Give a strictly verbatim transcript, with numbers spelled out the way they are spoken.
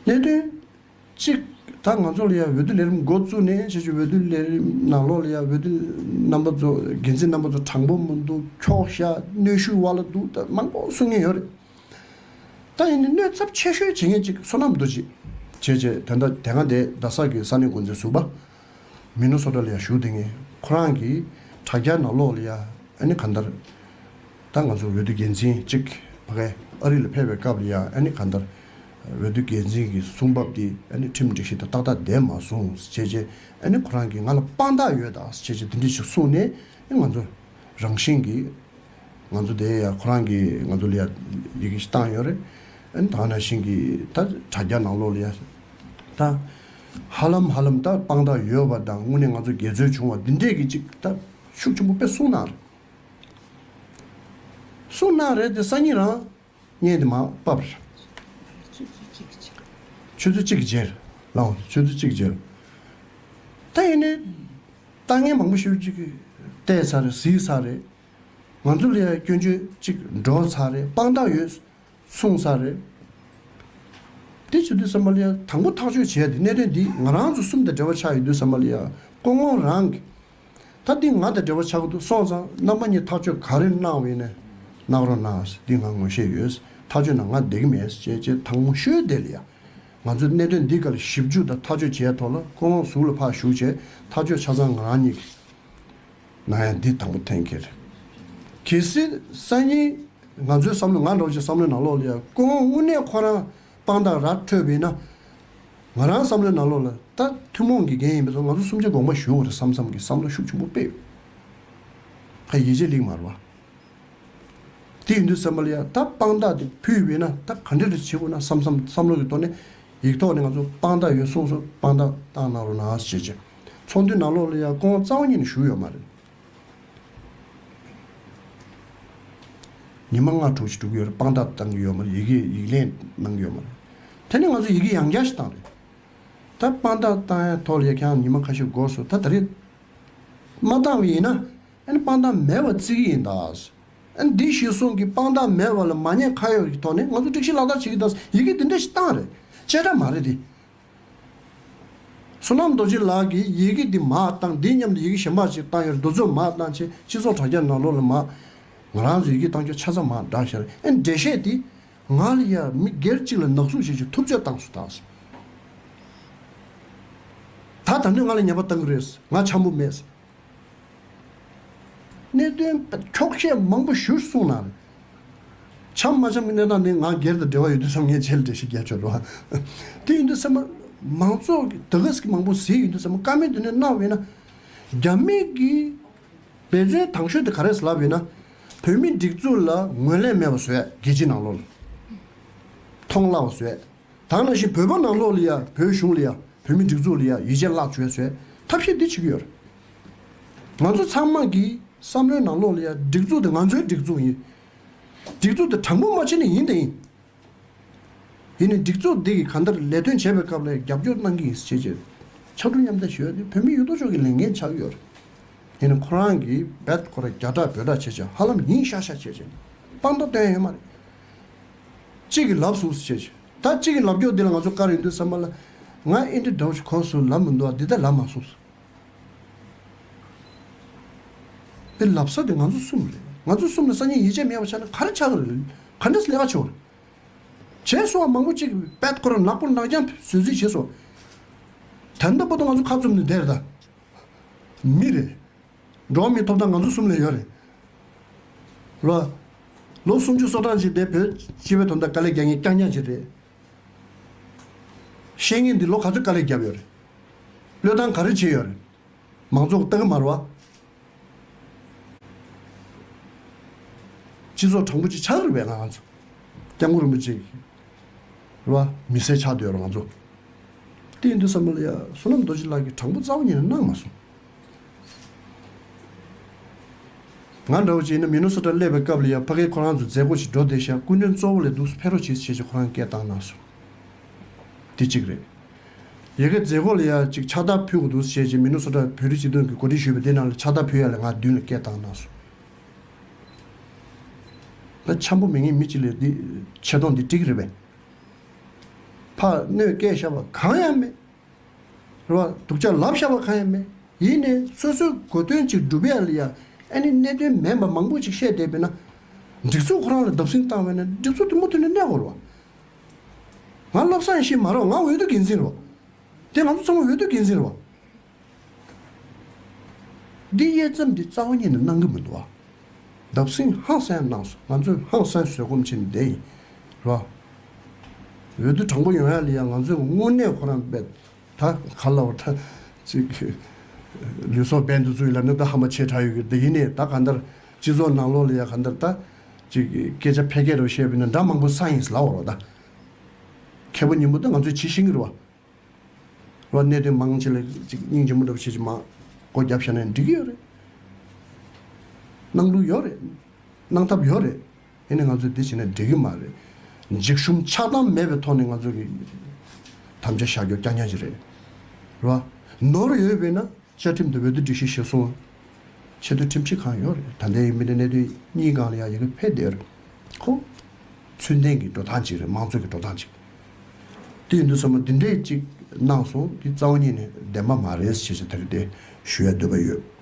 གནད་དོན་གཅིག་ད་ང་ཚོ་ལ་ཡ་འོས་བསྡུ་ལས་རིམ་འགོ་བཙུགས་ནས་བྱས་ཀྱི་འོས་བསྡུ་ལས་རིམ་ནང་ལོགས་ལ་ཡ་འོས་བསྡུ་རྣམ་པ་ཚོ་འགན་འཛིན་རྣམ་པ་ཚོ་དྲང་པོ་མི་འདུག་འཁྱོག་བཤད་གནོན་ཤུགས་བ་ལ་འདུག་ད་མང་པོ་གསུང་མཁན་ཡོད་རེད། ད་ཡིན་ནའི་གནོད་ཚབས་ཆེ་ཤོས་བྱེད་མཁན་གཅིག་བསོད་ནམས་རྡོ་རྗེ་བྱས་བྱས་དེ་འདྲ་དེ་སྔ་དེ་རྡ་ས་གི་ས་གནས་འགོ་འཛིན་ཟུར་པ། མི་ནི་སོ་ཊ་ལ་ཡང་བཞུགས་བསྡད་མཁན་ཁོ་རང་གིས་དྲ་རྒྱ་ནང་ལོགས་ལ་ཡ་ཨ་ནི་གང་ལྟར། ད་ང་ཚོ་འོས་བསྡུ་འགན་འཛིན་གཅིག་ཕ་གའི་ཨ་རི་ལ་ཕེབས་པའི་སྐབས་ལ་ཡ་ཨ་ནི་གང་ལྟར། འོས་བསྡུ་འགན་འཛིན་གྱི་གསུང་བབ་འདི་ཨ་ནི་ཁྲིམས་སྒྲིག་གཞི་དང་ཏག་ཏག་ལྡན་མ་སོང་བྱས་བྱས་ཨ་ནི་ཁོ་རང་གིས་ང་ལ་དཔང་རྟགས་ཡོད་ད་བྱས་བྱས་དེ་འདྲ་ཞིག་གསུངས་ནས་ཨ་ང་ཚོ་རང་བཞིན་གྱིས། ང་ཚོ་དེ་ཡ་ཁོ་རང་གིས་ང་ཚོ་ལ་ཡ་ཡི་གེ་ཞིག་བཏང་ཡོད་རེད། ཨ་ནི་ད་ནང་བཞིན་གྱི་ད་དྲ་རྒྱ་ནང་ལོགས་ལ་ཡ་ད་ཧ་ལམ་ཧ་ལམ་ད་དཔང་རྟགས་ཡོད་པ་དང་དངོས་གནས་ང་ཚོ་དགེ་ཚོལ་བྱུང་བ་འདི་འདྲས་ཀྱི་ཅིག་ད་ཤུགས་ཆེན་པོ་དཔེ་གསུངས་གནང་རེད། གསུངས་གནང་རེད་དེ་སང་ཉིན་རང་བརྙན་དེ་མར་ཕབ་རེད། ཆུ་ཚོད་གཅིག་གི་རྗེས་ལའང་ཆུ་ཚོད་གཅིག་གི་རྗེས། ད་ཡིན་ནའི་ལྟ་མཁན་མང་པོ་ཞིག་ཅིག་བལྟས་ཚར་རེད་གཟིགས་ཚར་རེད། ང་ཚོ་ལ་ཡ་སྐྱོན་བརྗོད་ཅིག་འགྲོ་ཚར་རེད་དཔང་རྟགས་ཡོད་གསུངས་ཚར་རེད། དེ་བྱེད་དུས་ཙམ་པ་ལ་ཡ་དང་པོ་ཐག་གཅོད་བྱས་ཏེ་གནད་དོན་འདི་ང་རང་ཚོ་གསུམ་དང་འབྲེལ་བ་ཆགས་ཡོད་དུས་ཙམ་པ་ལ་ཡ་སྐུ་ངོ་རང་གིས་ད་འདི་ང་དང་འབྲེལ་བ་ཆགས་ཀྱི་འདུག་སོང་ཙང་རྣམ་པ་གཉིས་ཐག་གཅོད་ག་རེ་གནང་བ་ཡིན་ནའི་གནང་རོགས་གནང་། འདི་ང་ངོ་ཤེས་ཡོད། ཐག་གཅོད་གནང་ང་བསྡད་ཀྱི་མེད་ཅེས་ཅེས་དང་པོ་ཤོད་དེ་ལ་ཡ་ང་ཚོས་གནད་དོན་འདི་སྒང་ལ་ཞིབ་འཇུག་དང་ཐག་གཅོད་བྱས་ཐོག་ལ་སྐུ་ངོ་ཟུར་ལ་ཕར་ཞུགས་བྱས་ཐག་གཅོད་ཆ་ཚང་ང་རང་ཉིད་ཀྱིས། ན་ཡང་འདི་དང་པོ་འཐེན་གྱི་རེད། གལ་སྲིད་སང་ཉིན་ང་ཚོའི་བསམ་བློ་ང་འདྲ་བོ་ཅིག་བསམ་བློའི་ནང་ལོགས་ལ་ཡང་སྐུ་ངོ་དངོས་གནས་ཁོ་རང་དཔང་རྟགས་ར་འཕྲོད་པ་ཡིན་ན། ང་རང་བསམ་བློའི་ནང་ལོགས་ལ་ད་ཐུན་མོང་གི་འགན་ཡིན་པ་སོང་ང་ཚོ་གསུམ་ཆ་དགོངས་པ་ཞུ་དགོས་རེད་བསམ་བསམ་གྱི་བསམ་བློ་ཤུགས་ཆེན་པོ་སྤེལ་ཡོད། ཁ་ཡིད་ཆེས་ལེགས་མ་རེད་བ། དེ་ཡིན་དུས་བསམ་པ་ལ་ཡང་ད་དཔང་རྟགས་དེ་ཕུལ་བས་ན་ད་ག་འདྲ་རེ་བྱེད་དགོས་ན་བསམ་བསམ་བསམ་བློ་གི་ཐོག་ནས་ཡིག་ཐོག་ནས་ང་ཚོ་དཔང་རྟགས་ཡོད་གསུངས་སོང་དཔང་རྟགས་བཏང་གནང་རོགས་གནང་ཞེས་བྱས། ཚོགས་འདུའི་ནང་ལོགས་ལ་ཡང་སྐུ་ངོ་རྩ་བ་ཉིད་ནས་ཞུགས་ཡོད་མ་རེད། ཉི་མ་ལྔ་དྲུག་ཅིག་འགྲོ་གི་ཡོད་རེད་དཔང་རྟགས་བཏང་གི་ཡོད་མ་རེད་ཡི་གེ་ཡིག་ལན་གནང་གི་ཡོད་མ་རེད། དེ་ནས་ང་ཚོ་ཡི་གེ་ཡང་བསྐྱར་ཞིག་བཏང་རེད། ད་དཔང་རྟགས་བཏང་ཡ་ཐོག་ལ་ཡ་ཁྱེད་རང་ཉི་མ་ཁ་ཤས་འགོར་སོང་ད་ད་རེས་མ་བཏང་བ་ཡིན་ན། ཨ་ནི་དཔང་རྟགས་མེད་པ་བརྩི་གི་ཡིན་ད། ཨ་ནི་འདི་ཞེས་གསུངས་ཀྱི་དཔང་རྟགས་མེད་པ་ལ་མ་ཉེས་ཁ་གཡོགས་ཀྱི་ཐོག་ནས་ང་ཚོ་སྒྲིག་གཞི་ལག་བསྟར་བྱེད་ཀྱི་ད་ཡི་གེ་འདི་འདྲ་ཞིག་བཏང་རེད། བཅད་ཁྲ་མ་རེད་དེ། བསོད་ནམས་རྡོ་རྗེ་ལགས་ཀྱིས་ཡི་གེ་འདི་མར་བཏང་འདི་མཉམ་དུ་ཡི་གེ་གཞན་པ་ཞིག་བཏང་ཡོད་རེད་འདི་ཚོ་མར་བཏང་བྱས་སྤྱི་ཚོགས་དྲ་རྒྱ་ནང་ལོགས་ལ་མར་ང་རང་ཚོ་ཡི་གེ་བཏང་རྒྱུ་ཆ་ཚང་མར་བསྒྲགས་བཞག་རེད། ཨ་ནི་འགྲེལ་བཤད་འདི་ང་ལ་ཡ་མི་སྒེར་གཅིག་ལ་ནག་བསུབ་བྱེད་ཀྱི་ཐུབ་ཚོད་བཏང་སོང་ད། ད་ད་འདོད་ང་ལ་ཉེས་པ་བཏང་གི་རེད་ང་འཆམ་པོ་མེད། གནད་དོན་འཁྱོག་བཤད་མང་པོ་ཞུ་གསུངས་ན། འཆམ་མ་འཆམ་གྱི་གནས་སྟངས་འདི་ང་སྒེར་དང་འབྲེལ་བ་ཡོད་དུས་ཙམ་ངས་རྗེས་ལ་འགྲེལ་བཤད་རྒྱག་ཆོག་རེད་བ། དེ་ཡིན་དུས་ཙམ་མང་ཚོགས་ཀྱི་ད་ག་ཟིག་མང་པོ་ཟིག་ཡིན་དུས་ཙམ་བཀའ་མོལ་འདི་ནས་གནང་བས་ན། རྒྱ་མི་གི་འབད་བརྩོན་དང་ཤོས་དེ་ག་རེ་ཟེར་ལབ་ཡིན་ན། བོད་མི་སྒྲིག་འཛུགས་ལ་ངོས་ལེན་མེད་པ་བཟོས་རྒྱལ་སྤྱིའི་ནང་ལོགས་ལ། མཐོང་སླ་བ་བཟོས། ད་ནང་བཞིན་བོད་པ་ནང་ལོགས་ལ་ཡ་བོད་གཞུང་ལ་ཡ་བོད་མི་སྒྲིག་འཛུགས་ལ་ཡ་ཡིད་ཆེས་བརླག་བཅུག་བཟོས་ཐབས་ཤེས་འདི་བྱེད་ཀྱི་ཡོད་རེད། ང་ཚོ་ཚང་མ་གི་བསམ་བློའི་ནང་ལོགས་ལ་ཡ་སྒྲིག་འཛུགས་དེ་ང་ཚོའི་སྒྲིག་འཛུགས་ཡིན། སྒྲིག་འཛུགས་དེ་དྲང་པོ་མ་བྱས་ན་ཡིན་དེ་ཡིན། ཡིན་ནའི་སྒྲིག་འཛུགས་འདི་གི་གང་ལྟར་ལས་དོན་བྱེད་པའི་སྐབས་ལ་རྒྱབ་སྐྱོར་གནང་གི་ཡིན་ཟེར་བྱས་ཕྱག་རོགས་མཉམ་འདེགས་ཞུ་ཡ་དེ་བོད་མི་ཡོད་དོ་ཅོག་གི་ལས་འགན་ཆགས་ཀྱི་ཡོད་རེད། ཡིན་ནའི་ཁོ་རང་གིས་རྦད་ཁོ་ར་རྒྱ་གྲགས་བོད་གྲགས་བྱས་བྱས་ཧ་ལམ་ཡིན་ཤག་ཤག་བྱས་བྱས་དཔང་རྟགས་སྟོན་ཡ་ཡོད་མ་རེད། གཅིག་གིས་ལབ་སོང་ཟེར་བྱས་ད་གཅིག་གིས་ལབ་སྐྱོར་འདི་ལ་ང་ཚོ་བཀར་ཡོང་དུས་ཙམ་པ་ལ་ང་ཨེ་འདྲ་འདྲ་བོ་ཞིག་གོ་སོང་ལབ་མི་འདུག་ཨ་འདི་ལྟར་ལབ་མ་སོང་ཟེར། འདི་ལབ་ས་དེ་ང་ཚོ་གསུམ་རེད། ང་ཚོ་གསུམ་ལ་སང་ཉིན་ཡིད་ཆེས་མེད་པ་ཆགས་ན་ག་རེ་ཆགས་ཀྱི་རེད། ག་འདྲས་ལས་ཀ་བྱེད་དགོས་རེད། བྱས་སོང་བ་མང་པོ་གཅིག་པད་ཁོ་ར་ནག་པོ་ནག་རྐྱང་བཟོས་རྩིས་བྱས་སོང་། ད་ལྟ་བར་དུ་ང་ཚོ་ཁ་བཙུམ་ནས་བསྡད་རེད་ད། མི་རེད། འགྲོ་བ་མིའི་ཐོབ་ཐང་ང་ཚོ་གསུམ་ལ་ཡོད་རེད། ལོ། ལོ་སུམ་ཅུ་སོ་གྲངས་ཅིག་དེ་བོད་སྤྱི་པའི་དོན་དག་དཀའ་ལས་རྒྱག་མཁན་རྐྱང་རྐྱང་ཅིག་རེད། བཤད་མཁན་འདི་ལོ་ག་ཚོད་དཀའ་ལས་བརྒྱབ་ཡོད་རེད། བློས་བཏང་ག་རེ་བྱས་ཡོད་རེད། མང་ཚོགས་ལྟ་གི་མ་རེད་བ། སྤྱི་ཚོགས་དྲང་པོ་ཅིག་ཆགས་རེད་པས་ང་ཚོ། སྐྱབས་མགོན་རིན་པོ་ཆེ་རེད་བ། མི་སེར་ཆགས་བསྡད་ཡོད་རེད་ང་ཚོ། དེ་ཡིན་དུས་ཙམ་པ་ལ་ཡ་བསོད་ནམས་རྡོ་རྗེ་ལགས་ཀྱིས་དྲང་པོ་རྩ་བ་ཉིད་ནས་གནང་མ་སོང་། ང་འདྲ་བོ་ཅིག་ཡིན་ན་མི་ནི་སོ་ཊ་སླེབས་པའི་སྐབས་ལ་ཡ་ཕ་གིར་ཁོ་རང་ཚོ་མཛད་སྒོ་ཞིག་འགྲོ་བསྡད་ཤག་སྐུ་མགྲོན་གཙོ་བོ་ལས་འདུག་ཕེབས་རོགས་བྱེད་ཅེས་ཁོ་རང་སྐད་བཏང་གནང་སོང་། དེ་གཅིག་རེད། ཡ་གི་མཛད་སྒོ་ལ་ཡ་གཅིག་ཕྱག་རྟགས་ཕུལ་དགོས་འདུག་ཟེར་བྱས་རྗེས་མི་ནི་སོ་ཊ་བོད་རིགས་སྤྱི་མཐུན་གྱི་གོ་སྒྲིག་ཞུས་པ་དེ་ནང་ལ་ཕྱག་རྟགས་ཕུལ་ཡ་ལ་ང་མདུན་ལ་སྐད་བཏང་གནང་སོང་། ད་འཆམ་པོ་མེད་མཁན་མི་གཅིག་ལ་འདི་ཆེ་མཐོང་འདི་འགྲིག་གི་རེད་པས། ཕར་གནོད་སྐྱེལ་བཞག་པ་གང་ཡང་མེད། རེད་བ། སྡུག་ཅག་ལབ་བཞག་པ་གང་ཡང་མེད། ཡིན་ནའི་སོ་སོའི་གོ་དོན་ཅིག་སྒྲུབ་ཡ་ལ་ཡ་ཨ་ནི་གནད་དོན་མིན་པ་མང་པོ་ཅིག་བཤད་བསྡད་པས་ན། སྒྲིག་འཛུགས་ཁོ་རང་ལ་བརྡབ་གསིག་བཏང་བས་ན་སྒྲིག་འཛུགས་དེ་མུ་མཐུད་ནས་གནས་དགོས་རེད་བ། ང་བློ་བཟང་ཡེ་ཤེས་མ་རེད་བ། ང་འོས་བསྡུ་འགན་འཛིན་རེད་བ། དེ་ང་ཚོ་ཚང་མ་འོས་བསྡུ་འགན་འཛིན་རེད་བ། འདི་དབྱེ་མཚམས་འདི་རྩ་བ་ཉིད་ནས་གནང་གི་མི་འདུག་བ། བརྡབ་གསིག་ཧང་སང་གནང་སོང་། ང་ཚོས་ཧང་སང་བཟོད་སྒོམ་བྱས་ནས་བསྡད་ཡིན། རེད་བ། འོས་བསྡུ་དྲང་པོ་ཡོང་ཡ་ལ་ཡ་ང་ཚོས་དངོས་གནས་ཁོ་རང་དཔེ་ད་ག་ལ་བ་ད་ཅིག་ལུས་སྲོག་འབེན་དུ་བཙུགས་ཡོད་ལབ་ན་ད་ཧ་མ་ཆེ་དྲགས་ཡོད་ཀྱི། འདི་ཡིན་ནའི་ད་གང་ལྟར་སྤྱི་ཚོགས་ནང་ལོགས་ལ་ཡ་གང་ལྟར་ད་ཅིག་སྐད་ཆ་ཕལ་སྐད་རུ་བཤད་པ་ཡིན་ན་འདྲ་མང་པོ་ས་ཡིན་ལབ་པ་རེད་བ། ད་མཁས་པོ་ཉིན་མོ་ད་ང་ཚོས་བྱེད་ཤེས་ཀྱི་རེད་བ། རོ་གནད་དོན་མང་ཆེ་ལ་ཅིག་སྙིང་རྗེ་མོ་འདྲ་པོ་བྱེད་ཀྱི་མ་སྒོ་བརྒྱབ་བཞག་ན་འགྲིག་གི་ཡོད་རེད། གནང་ལུགས་ཡོད་རེད། གནང་ཐབས་ཡོད་རེད། ཡིན་ནའི་ང་ཚོས་འདི་བྱས་ན་འགྲིག་གི་མ་རེད། འཇིགས་ཞུམ་ཆགས་སྡང་མེད་པའི་ཐོག་ནས་ང་ཚོ་གི་དམ་བཅའ་བཞག་རྒྱུ་རྐྱང་རྐྱང་ཅིག་རེད། རེད་བ། ནོར་ཡོད་པས་ན་བཅའ་ཁྲིམས་དང་འོས་བསྡུ་སྒྲིག་གཞི་གཞིར་བཟུང་ཆེས་མཐོའི་ཁྲིམས་ཞིབ་ཁང་ཡོད་རེད། ད་ལྟའི་མི་སྣ་གནད་དོན་གཉིས་སྒང་ལ་ཡང་ཡི་གེ་ཕེབས་བསྡད་ཡོད་རེད། ཁོ་ཚུལ་ལྡན་གྱི་འགྲོ་སྟངས་ཅིག་རེད། དམངས་གཙོ་གི་འགྲོ་སྟངས་ཅིག་དེ་ཡིན་དུས་ཚང་མ་འདི་འདྲས་ཅིག་གནང་སོང་། འདི་རྩ་བ་ཉིད་ནས་བདེན་པ་མ་རེད་ཞེས་བྱས་ད་གི་དེ་ཞུ་ཡ་འདོད་པ་ཡོད།